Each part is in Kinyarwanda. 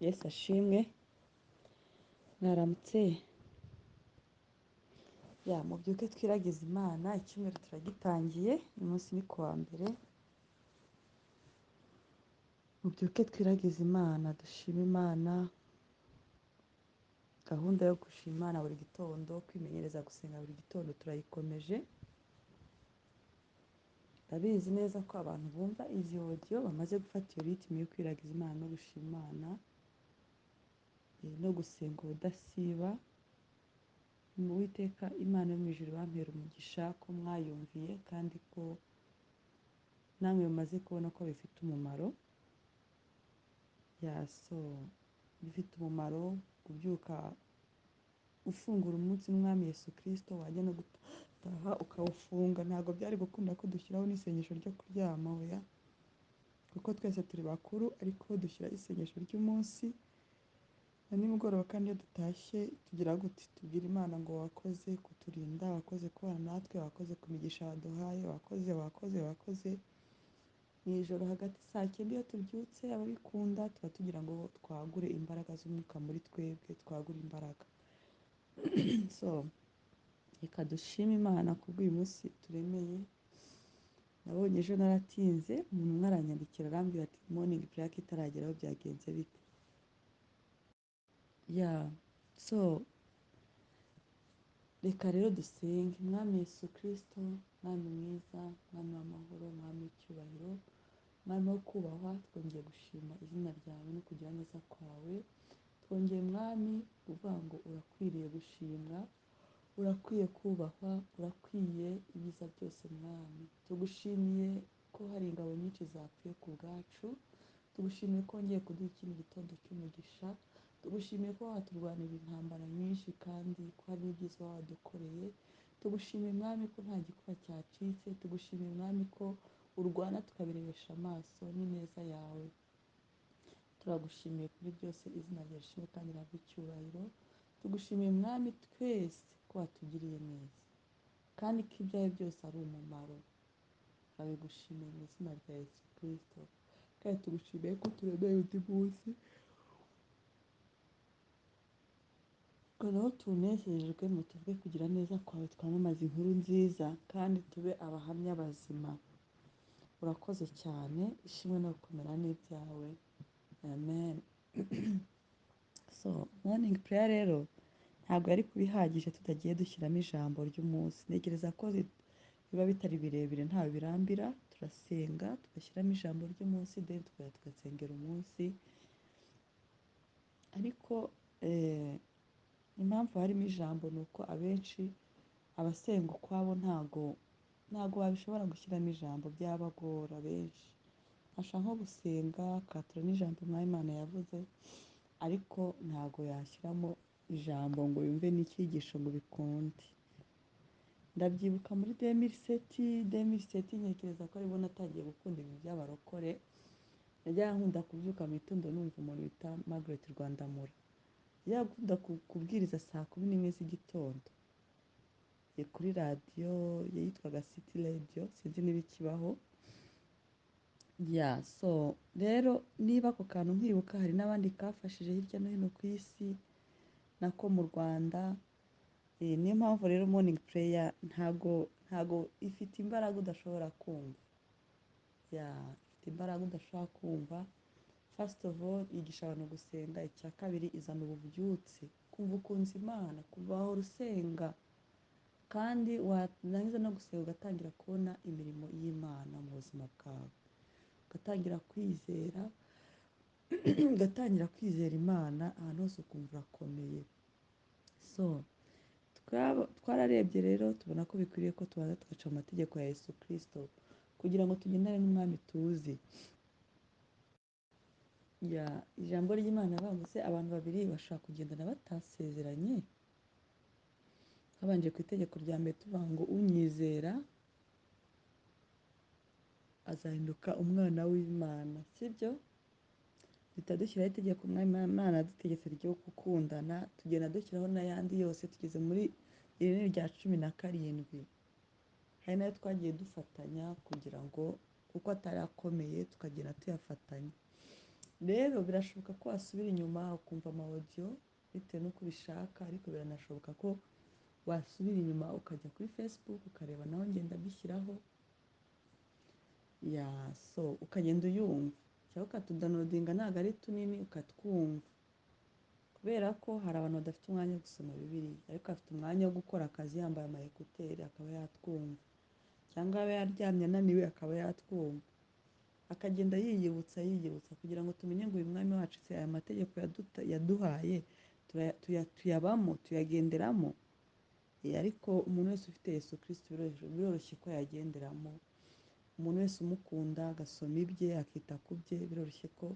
Yesu ashimwe, mwaramutse. Ya mubyuke twiragize Imana, icyumweru turagitangiye, uyu munsi ni ku wa mbere. Mubyuke twiragize Imana, dushime Imana. Gahunda yo gushima Imana buri gitondo, kwimenyereza gusenga buri gitondo turayikomeje. Ndabizi neza ko abantu bumva izi audio bamaze gufata iyo ritme yo kwiragiza Imana no gushima Imana, no gusenga ubudasiba. Uwiteka Imana yo mu ijuru bampera umugisha ko mwayumviye kandi ko namwe mumaze kubona ko bifite umumaro. Ya so bifite umumaro kubyuka ufungura umunsi n'Umwami Yesu Kristo, wajya no gutaha ukawufunga. Ntabwo byari gukunda ko dushyiraho n'isengesho ryo kuryama, oya, kuko twese turi bakuru, ariko dushyiraho isengesho ry'umunsi na nimugoroba. Kandi iyo dutashye tugira gute? Tubwira Imana ngo wakoze kuturinda, wakoze kubana natwe, wakoze ku migisha waduhaye, wakoze, wakoze, wakoze. Mu ijoro hagati saa cyenda iyo tubyutse, ababikunda tuba tugira ngo twagure imbaraga z'umwuka muri twebwe, twagure imbaraga. So reka dushime Imana kubw'uyu munsi turemeye. Nabonye ejo naratinze, umuntu umwe aranyandikira arambwira ati morning prayer itarageraho byagenze bite? Ya so reka rero dusenge. Mwami Yesu Kristo, Mwami mwiza, Mwami w'amahoro, Mwami w'icyubahiro, Mwami wo kubahwa, twongeye gushima izina ryawe no kugira neza kwawe. Twongeye Mwami kuvuga ngo urakwiriye gushimwa, urakwiye kubahwa, urakwiye ibyiza byose Mwami. Tugushimiye ko hari ingabo nyinshi zapfuye ku bwacu, tugushimiye ko wongeye kuduha ikindi gitondo cy'umugisha, tugushimiye ko waturwanira intambara nyinshi kandi ko hari n'ibyiza wadukoreye. Tugushimiye Mwami ko nta gikuba cyacitse, tugushimiye Mwami ko urwana tukabirebesha amaso n'ineza yawe. Turagushimiye kuri byose, izina ryawe rishimwe kandi rihabwe icyubahiro. Tugushimiye Mwami twese ko watugiriye neza kandi ko ibyawe byose ari umumaro. Turabigushimiye mu izina rya Yesu Kristo, kandi tugushimiye ko turemeye undi munsi noneho tunezererwe mu tuvuge kugira neza kwawe, twamamaze inkuru nziza kandi tube abahamya bazima. Urakoze cyane, ishimwe no gukomera n'ibyawe. Amen. So morning prayer rero ntabwo yari kuba ihagije tutagiye dushyiramo ijambo ry'umunsi. Ntekereza ko biba bitari birebire, ntawe birambira. Turasenga tugashyiramo ijambo ry'umunsi, then tukajya tugasengera umunsi. Ariko impamvu harimo ijambo ni uko abenshi abasenga ukwabo ntago babishobora gushyiramo ijambo, byabagora benshi. Ashaka nko gusenga akatura n'ijambo Umwami Imana yavuze, ariko ntago yashyiramo ijambo ngo yumve n'icyigisho ngo bikunde. Ndabyibuka muri 2007 ntekereza ko aribwo natangiye gukunda ibintu by'abarokore. Najyaga nkunda kubyuka mu gitondo numva umuntu bita Margaret Rwandamura. Yajyaga akunda kubwiriza saa 11 z'igitondo kuri radiyo yitwaga City Radio, sinzi niba ikibaho. Ya so rero niba ako kantu nkibuka, hari n'abandi kafashije hirya no hino ku isi nako mu Rwanda. Niyo mpamvu rero morning prayer ntago ifite imbaraga udashobora kumva. Ya ifite imbaraga udashobora kumva. First of all yigisha abantu gusenga, icya kabiri izana ububyutse, kumva ukunze Imana, kuva aho usenga kandi warangiza no gusenga ugatangira kubona imirimo y'Imana mu buzima bwawe, ugatangira kwizera, ugatangira kwizera Imana ahantu hose ukumva urakomeye. So twararebye rero tubona ko bikwiriye ko tubanza tugaca mu mategeko ya Yesu Kristo kugira ngo tugendane n'Umwami tuzi. Ya ijambo ry'Imana bavuze abantu babiri bashobora kugendana batasezeranye. Babanje ku itegeko rya mbere tuvuga ngo unyizera azahinduka umwana w'Imana, sibyo? Duhita dushyiraho itegeko Umwami Imana yadutegetse ryo gukundana, tugenda dushyiraho n'ayandi yose tugeze muri iri rya 17. Hari nayo twagiye dufatanya kugira ngo kuko atari akomeye tukagenda tuyafatanya. Rero birashoboka ko wasubira inyuma ukumva ama audio bitewe n'uko ubishaka, ariko biranashoboka ko wasubira inyuma ukajya kuri Facebook ukareba naho ngenda mbishyiraho, ya so ukagenda uyumva, cyangwa ukatudownloadinga, ntabwo ari tunini, ukatwumva. Kubera ko hari abantu badafite umwanya wo gusoma Bibiliya, ariko afite umwanya wo gukora akazi yambaye ama écouteurs akaba yatwumva, cyangwa yaba yaryamye ananiwe akaba yatwumva, akagenda yiyibutsa yiyibutsa, kugira ngo tumenye ngo uyu mwami wacu se aya mategeko yaduhaye tuyabamo, tuyagenderamo. Ariko umuntu wese ufite Yesu Kristo biroroshye ko yagenderamo. Umuntu wese umukunda agasoma ibye akita ku bye, biroroshye ko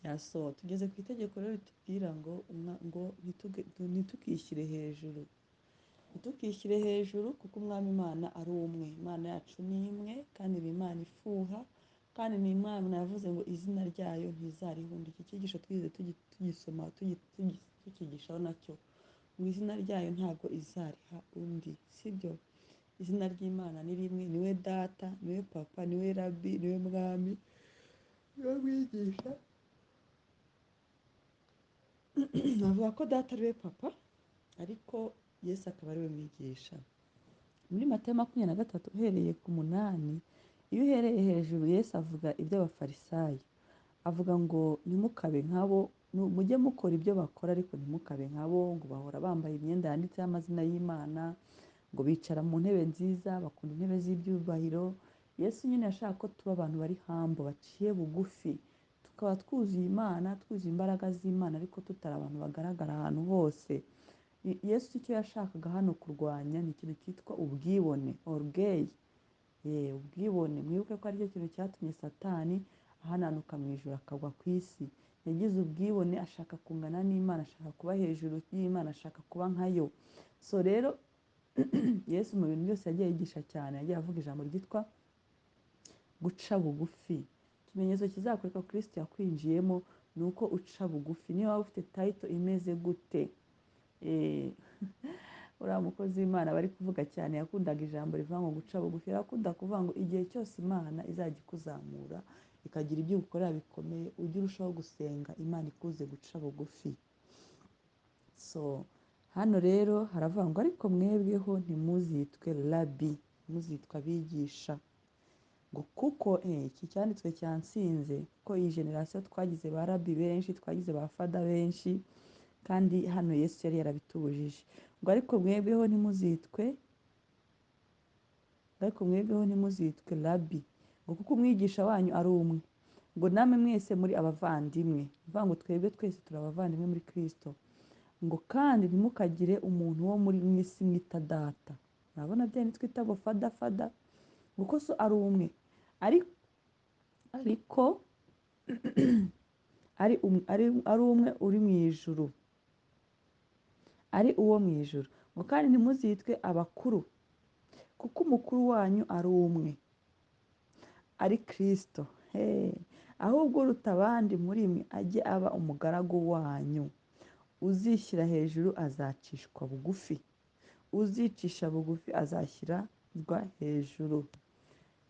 yaso. Tugeze ku itegeko rero ritubwira ngo ntitukishyire hejuru, ntitukishyire hejuru, kuko umwami Imana ari umwe. Imana yacu ni imwe, kandi ni Imana ifuha, kandi ni Imana yavuze ngo izina ryayo ntizarihunda. Iki cyigisho twize tugisoma, tukigishaho nacyo, ngo izina ryayo ntabwo izariha undi, sibyo? Izina ry'Imana ni rimwe, niwe data, niwe papa, niwe rabi, niwe mwami, niwe mwigisha. Bavuga ko data ariwe papa, ariko Yesu akaba ariwe mwigisha. Muri Matayo 23 uhereye ku 8, iyo uhereye hejuru, Yesu avuga iby'Abafarisayo, avuga ngo ntimukabe nkabo, mujye mukora ibyo bakora ariko ntimukabe nkabo, ngo bahora bambaye imyenda yanditseho amazina y'Imana, ngo bicara mu ntebe nziza, bakunda intebe z'ibyubahiro. Yesu nyine yashaka ko tuba abantu bari humble, baciye bugufi, tukaba twuzuye Imana, twuzuye imbaraga z'Imana, ariko tutari abantu bagaragara ahantu hose. Yesu icyo yashakaga hano kurwanya ni ikintu cyitwa ubwibone, orgueil. Ubwibone. Mwibuke ko aricyo kintu cyatumye Satani ahananuka mu ijuru akagwa ku isi. Yagize ubwibone, ashaka kungana n'Imana, ashaka kuba hejuru y'Imana, ashaka kuba nkayo. So rero Yesu mu bintu byose yagiye yigisha cyane, yagiye avuga ijambo ryitwa guca bugufi. Ikimenyetso kizakwereka ko Kristo yakwinjiyemo ni uko uca bugufi, niyo waba ufite title imeze gute. Uriya mukozi w'Imana bari kuvuga cyane yakundaga ijambo rivuga ngo guca bugufi. Yarakunda kuvuga ngo igihe cyose Imana izajya ikuzamura ikagira ibyo igukorera bikomeye, ujye urushaho gusenga Imana ikuze guca bugufi. So hano rero haravuga ngo ariko mwebweho ntimuzitwe rabi, ntimuzitwe abigisha, ngo kuko iki cyanditswe cyansinze, kuko iyi generasiyo twagize ba rabi benshi, twagize ba father benshi, kandi hano Yesu yari yarabitubujije. Ngo ariko mwebweho ntimuzitwe, ariko mwebweho ntimuzitwe rabi, ngo kuko umwigisha wanyu ari umwe, ngo namwe mwese muri abavandimwe. Ni ukuvuga ngo twebwe twese turi abavandimwe muri Kristo. Ngo kandi ntimukagire umuntu wo muri mu isi mwita data. Murabona bya bindi twita ngo father, father, kuko so ari umwe, ariko ari umwe uri mu ijuru, ari uwo mu ijuru. Ngo kandi ntimuzitwe abakuru, kuko umukuru wanyu ari umwe, ari Kristo. Hey. Ahubwo uruta abandi muri mwe ajye aba umugaragu wanyu. Uzishyira hejuru azacishwa bugufi, uzicisha bugufi azashyirwa hejuru.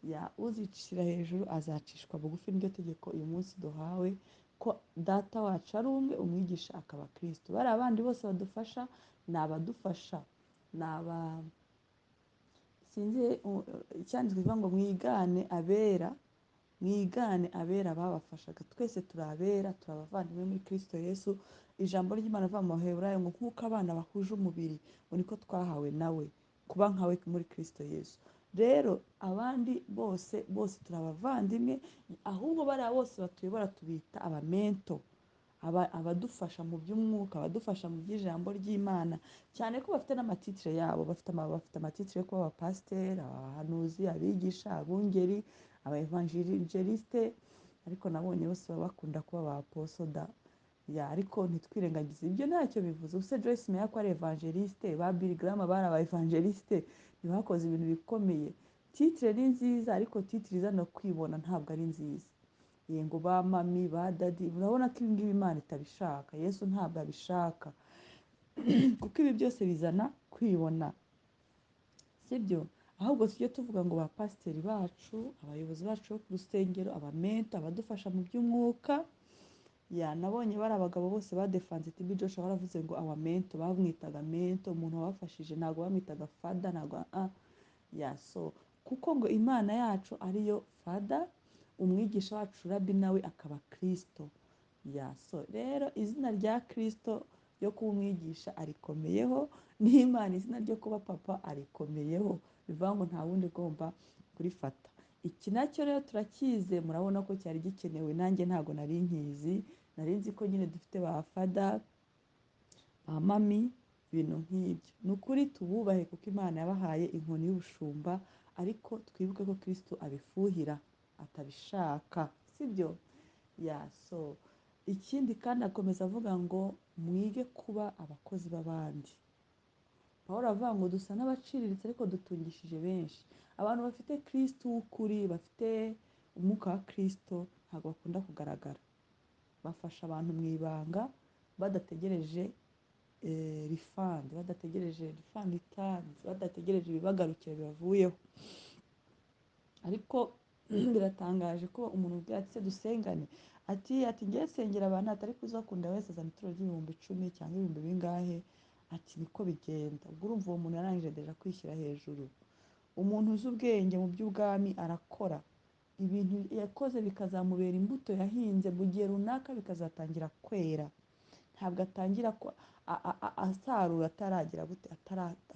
Ya, uzicira hejuru azacishwa bugufi, niryo tegeko uyu munsi duhawe, ko data wacu ari umwe, umwigisha akaba Kristo. Bariya bandi bose badufasha ni abadufasha, ni aba sinzi, icyanditswe kivuga ngo mwigane abera, mwigane abera babafashaga. Twese turi abera, turi abavandimwe muri Kristo Yesu. Ijambo ry'Imana rivuga mu Baheburayo ngo nk'uko abana bahuje umubiri, ngo niko twahawe nawe kuba nkawe muri Kristo Yesu. Rero abandi bose turi abavandimwe, ahubwo bariya bose batuyobora tubita abamentor, abadufasha mu by'umwuka, abadufasha mu by'ijambo ry'Imana, cyane ko bafite n'amatitre yabo, bafite amatitre yo kuba abapasiteri, abahanuzi, abigisha, abungeri, abaevangeliste, ariko nabonye bose baba bakunda kuba ba aposoda. Ya, ariko ntitwirengagize ibyo, ntacyo bivuze. Ubuse Joyce Meyer ko ari evangeliste, ba Billy Graham bari aba evangeliste, ntibakoze ibintu bikomeye. Titre ni nziza, ariko titre izana kwibona ntabwo ari nziza. Ye, ngo ba mummy, ba daddy, urabona ko ibi ngibi Imana itabishaka, Yesu ntabwo abishaka, kuko ibi byose bizana kwibona, sibyo? Ahubwo tujye tuvuga ngo ba pasiteri bacu, abayobozi bacu bo ku rusengero, abamenta, abadufasha mu by'umwuka. Ya nabonye bari abagabo bose badefanze TB Joshua baravuze ngo awa mento, bamwitaga mento, umuntu wabafashije ntabwo bamwitaga fada, ntabwo ya so kuko ngo Imana yacu ariyo fada, umwigisha wacu rabi nawe akaba Kristo. Ya so rero izina rya Kristo ryo kuba umwigisha arikomeyeho, n'Imana izina ryo kuba papa arikomeyeho, bivuga ngo nta wundi ugomba kurifata. Iki nacyo rero turakize, murabona ko cyari gikenewe, nanjye ntabwo nari nkizi, nari nzi ko nyine dufite ba fada, ba mami, ibintu nk'ibyo. Ni ukuri tububahe kuko Imana yabahaye inkoni y'ubushumba, ariko twibuke ko Kristo abifuhira atabishaka, sibyo? Ya so ikindi kandi akomeza avuga ngo mwige kuba abakozi b'abandi. Pawulo avuga ngo dusa n'abaciriritse ariko dutungishije benshi. Abantu bafite Kristo w'ukuri, bafite umwuka wa Kristo, ntabwo bakunda kugaragara. Bafasha abantu mu ibanga badategereje refund, badategereje refund returns, badategereje ibibagarukira bibavuyeho. Ariko biratangaje ko umuntu ubwira ati se dusengane, ati ngiye sengera abantu, atari kuzakunda wese azana ituro ry'ibihumbi 10 cyangwa ibihumbi bingahe, ati niko bigenda. Ubwo urumva uwo muntu yarangije deja kwishyira hejuru. Umuntu uzi ubwenge mu by'ubwami arakora ibintu yakoze bikazamubera imbuto yahinze mu gihe runaka, bikazatangira kwera. Ntabwo atangira ko asarura ataragira gute,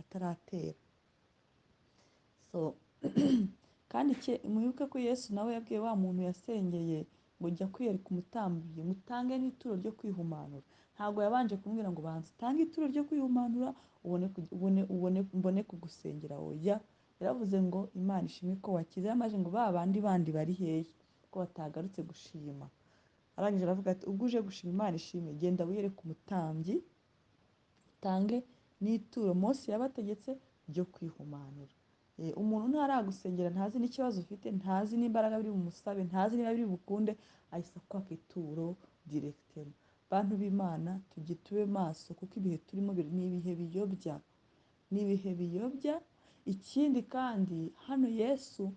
ataratera. So kandi mwibuke ko Yesu nawe yabwiye wa muntu yasengeye ngo jya kwiyereka umutambyi, mutange n'ituro ryo kwihumanura. Ntabwo yabanje kumubwira ngo banza utange ituro ryo kwihumanura mbone kugusengera, oya. Yaravuze ngo Imana ishimwe ko wakize. Yamaze ngo ba bandi bandi bari hehe ko batagarutse gushima. Arangije aravuga ati ubwo uje gushima Imana ishimwe, genda wiyereke umutambyi utange n'ituro Mose yabategetse ryo kwihumanura. Umuntu ntaragusengera, ntazi n'ikibazo ufite, ntazi n'imbaraga biri bumusabe, ntazi niba biri bukunde, ahise akwaka ituro directement. Bantu b'Imana, tujye tube maso kuko ibihe turimo ni ibihe biyobya, ni ibihe biyobya. Ikindi kandi hano Yesu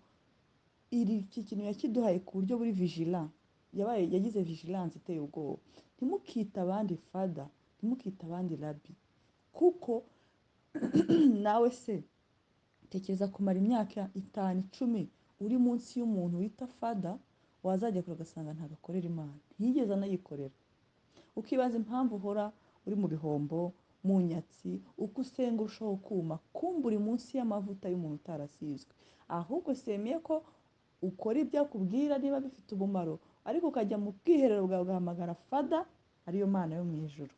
iki kintu yakiduhaye ku buryo buri vigilant, yagize vigilance iteye ubwoba. Ntimukite abandi fada, ntimukite abandi rabi, kuko nawe se tekereza kumara imyaka 5 10 uri munsi y'umuntu wita fada, wazajya kure ugasanga ntabwo akorera Imana, ntiyigeze anayikorera. Ukibaza impamvu uhora uri mu bihombo, mu nyatsi, uko usenga urushaho kuma, kumva uri munsi y'amavuta y'umuntu utarasizwe. Ahubwo semeye ko ukora ibyo akubwira niba bifite umumaro, ariko ukajya mu bwiherero bwawe ugahamagara fada ariyo Mana yo mu ijuru,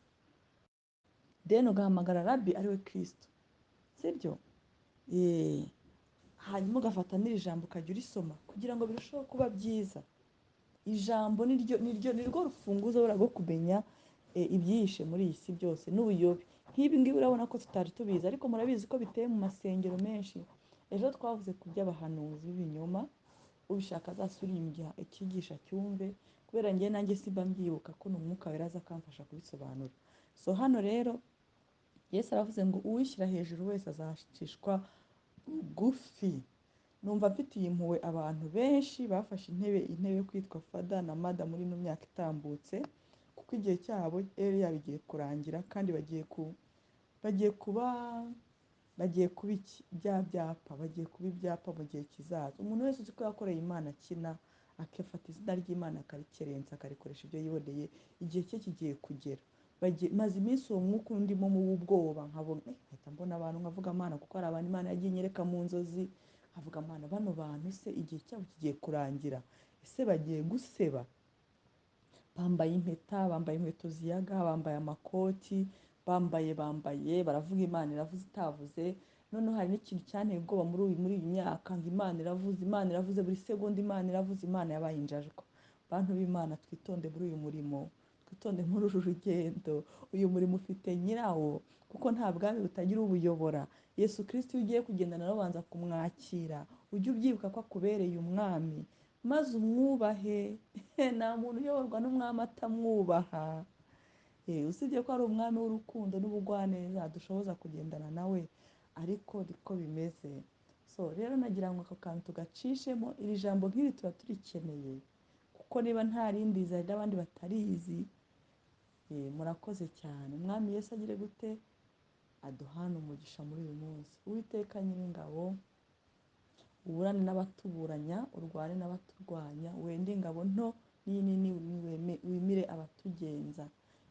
then ugahamagara rabi ariwe Kristo, sibyo? Hanyuma ugafata n'iri jambo ukajya urisoma kugira ngo birusheho kuba byiza. Ijambo nirwo rufunguzo rwo kumenya ibyihishe muri iyi si byose n'ubuyobe. Nk'ibi ngibi urabona ko tutari tubizi, ariko murabizi ko biteye mu masengero menshi. Ejo twavuze ku by'abahanuzi b'ibinyoma, ubishaka azasubire inyuma igihe icyigisha cyumve, kubera njye nanjye simba mbyibuka ko ni umwuka wera aza akamfasha kubisobanura. So hano rero Yesu aravuze ngo uwishyira hejuru wese azacishwa bugufi. Numva mfitiye impuhwe abantu benshi bafashe intebe yo kwitwa fada na mada muri ino myaka itambutse, kuko igihe cyabo eri yabo igiye kurangira, kandi bagiye kuba iki? Bya byapa, bagiye kuba ibyapa mu gihe kizaza. Umuntu wese uzi ko yakoreye Imana akina, akafata izina ry'Imana akarikerensa, akarikoresha ibyo yiboneye, igihe cye kigiye kugera. Maze iminsi uwo mwuka undimo mu w'ubwoba, nkabona, nkahita mbona abantu, nkavuga Mana, kuko hari abantu Imana yagiye inyereka mu nzozi, nkavuga Mana, bano bantu se igihe cyabo kigiye kurangira, ese bagiye guseba? Bambaye impeta, bambaye inkweto ziyaga, bambaye amakoti, bambaye, baravuga Imana iravuze itavuze. Noneho hari n'ikintu cyanteye ubwoba muri iyi myaka, ngo Imana iravuze, Imana iravuze, buri segonda Imana iravuze, Imana yabaye injajwa. Bantu b'Imana, twitonde muri uyu murimo, twitonde muri uru rugendo. Uyu murimo ufite nyirawo, kuko nta bwami butagira ubuyobora. Yesu Kristo iyo ugiye kugendana nawe ubanza kumwakira, ujye ubyibuka ko akubereye umwami, maze umwubahe. Nta muntu uyoborwa n'umwami atamwubaha. Usibye ko ari umwami w'urukundo n'ubugwaneza dushoboza kugendana nawe, ariko niko bimeze. So So rero nagira ngo ako kantu tugacishemo. Iri jambo nk'iri tuba turikeneye, kuko niba nta rindi hari n'abandi batarizi. Murakoze cyane. Mwami Yesu agire gute? Aduhane umugisha muri uyu munsi. Uwiteka Nyiringabo, uburane n'abatuburanya, urwane n'abaturwanya, wende ingabo nto n'inini, wimire abatugenza.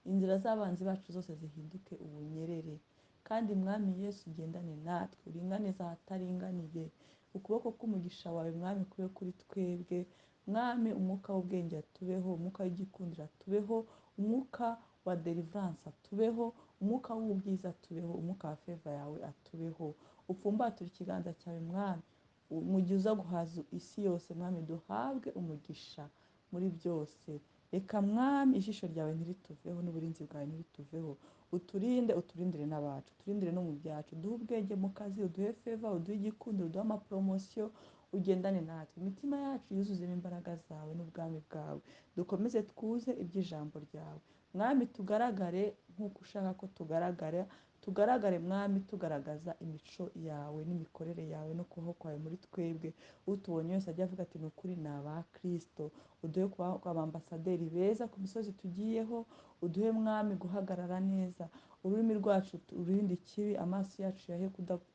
Inzira z'abanzi bacu zose zihinduke ubunyerere. Kandi Mwami Yesu ugendane natwe, uringanize ahataringaniye. Ukuboko k'umugisha wawe Mwami kube kuri twebwe. Mwami, umwuka w'ubwenge atubeho, umwuka w'igikundiro atubeho, umwuka wa deliverance atubeho, umwuka w'ubwiza atubeho, umwuka wa favor yawe atubeho. Upfumbature ikiganza cyawe Mwami, mu gihe uza guhaza isi yose. Mwami, duhabwe umugisha muri byose. Reka Mwami ijisho ryawe ntirituveho, n'uburinzi bwawe ntirituveho. Uturinde, uturindire n'abacu, uturindire no mu byacu. Duhe ubwenge mu kazi, uduhe favor, uduhe igikundiro, uduhe amapromotion, ugendane natwe. Imitima yacu yuzuzemo imbaraga zawe n'ubwami bwawe. Dukomeze twuze iby'ijambo ryawe Mwami, tugaragare nk'uko ushaka ko tugaragara. Tugaragare Mwami, tugaragaza imico yawe n'imikorere yawe no kubaho kwawe muri twebwe. Utubonye wese ajya avuga ati ni ukuri ni aba Kristo. Uduhe kuba abambasaderi beza ku misozi tugiyeho. Uduhe Mwami guhagarara neza, ururimi rwacu ururinde ikibi, amaso yacu yahe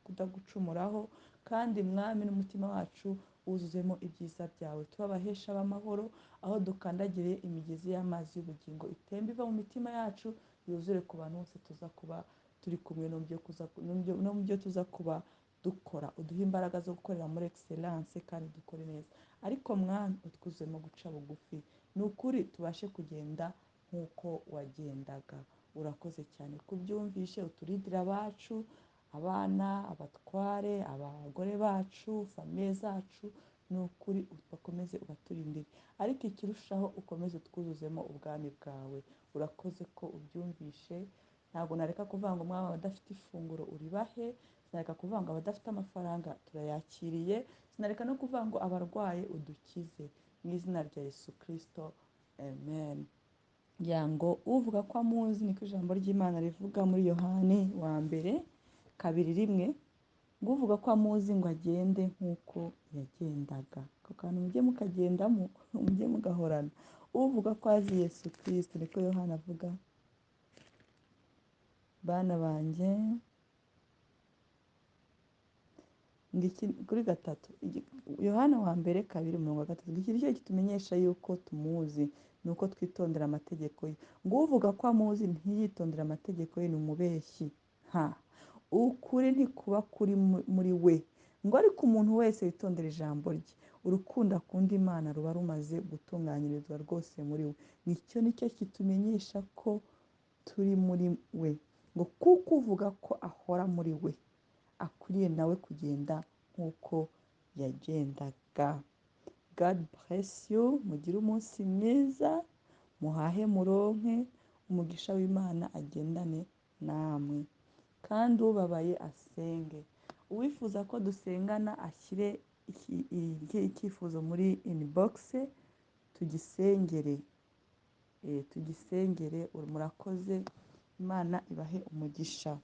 kudagucumuraho, kandi Mwami n'umutima wacu wuzuzemo ibyiza byawe. Tuba abahesha b'amahoro aho dukandagiriye, imigezi y'amazi y'ubugingo itemba iva mu mitima yacu, yuzure ku bantu bose tuza kuba turi kumwe no mu byo tuza kuba dukora. Uduhe imbaraga zo gukorera muri excellence kandi dukore neza, ariko Mwami utwuzemo guca bugufi, ni ukuri tubashe kugenda nk'uko wagendaga. Urakoze cyane kubyumvishe. Uturindire abacu, abana, abatware, abagore bacu, famille zacu, ni ukuri bakomeze ubaturindire, ariko ikirushaho ukomeze utwuzuzemo ubwami bwawe. Urakoze ko ubyumvishe. Ntabwo nareka kuvuga ngo Mwami, abadafite ifunguro uribahe. Sinareka kuvuga ngo abadafite amafaranga turayakiriye. Sinareka no kuvuga ngo abarwaye udukize. Mu izina rya Yesu Kristo, amen. Ngira ngo uvuga ko amuzi, niko ijambo ry'Imana rivuga muri Yohani wa mbere 2:1, ngo uvuga ko amuzi ngo agende nk'uko yagendaga. Ako kantu mujye mukagendamo, mujye mugahorana. Uvuga ko azi Yesu Kristo, niko Yohana avuga. Bana banjye, ngiki kuri 3, Yohana wa mbere 2:3, ngiki nicyo kitumenyesha yuko tumuzi, ni uko twitondera amategeko ye. Ngo uvuga ko amuzi ntiyitondere amategeko ye ni umubeshyi. Ukuri ntikuba kuri muri we. Ngo ariko umuntu wese witondera ijambo rye, urukundo akunda Imana ruba rumaze gutunganyirizwa rwose muri we. Nicyo nicyo kitumenyesha ko turi muri we. Ngo kuko uvuga ko ahora muri we, akwiriye nawe kugenda nk'uko yagendaga. God bless you. Mugire umunsi mwiza, muhahe muronke, umugisha w'Imana agendane namwe. Kandi ubabaye asenge. Uwifuza ko dusengana ashyire icyifuzo muri inbox, tugisengere. Tugisengere. Murakoze, Imana ibahe umugisha.